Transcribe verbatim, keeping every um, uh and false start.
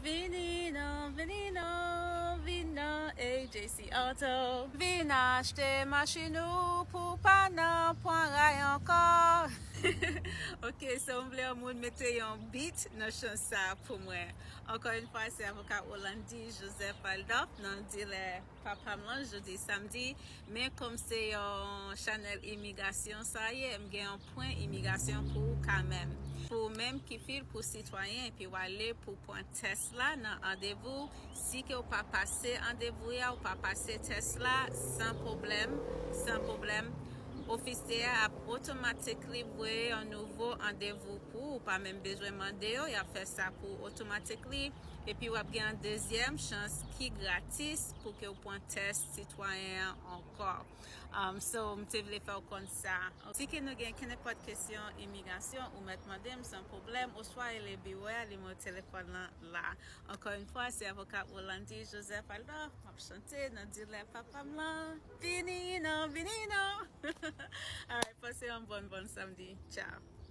Vini non, vini non, vini non, A J C Auto. Vin achte machin ou pou pa nan pran ray ankò. Ok, so m vle yon moun mete yon beat nan chan sa pou mwen. Ankò yon fwa, se avoka Olandy Joseph Aldorf nan dilè Papa m lan jodi samdi. Men kòm se yon chanèl imigrasyon sa ye, m gen yon pwen imigrasyon pou ou kanmenm. Pou ou menm ki fil pou sitwayen, epi w ale pou pran tès la nan andevou. Si ke w pa pase andevou a, ou pa pase tès la, san pwoblèm, san pwoblèm, ofisye a ap otomatikli voye yon nouvo andevou pou ou. Ou pa menm bezwen mande yo, y ap fè sa pou ou otomatikli. Epi w ap gen yon dezyèm chans ki gratis pou ke w pran tès sitwayen an ankò. Um, so, m te vle fè w konn sa. Si ke nou gen kenenpòt kesyon imigrasyon, ou mèt mande m san pwoblèm, oswa rele biwo a, nimewo telefòn lan la. Ankò yon fwa, se avoka Olandy Joseph Aldorf, m ap chante nan dilè Papa m lan. Vini non, vini non. Alright, pase yon bòn, bòn samdi. Ciao.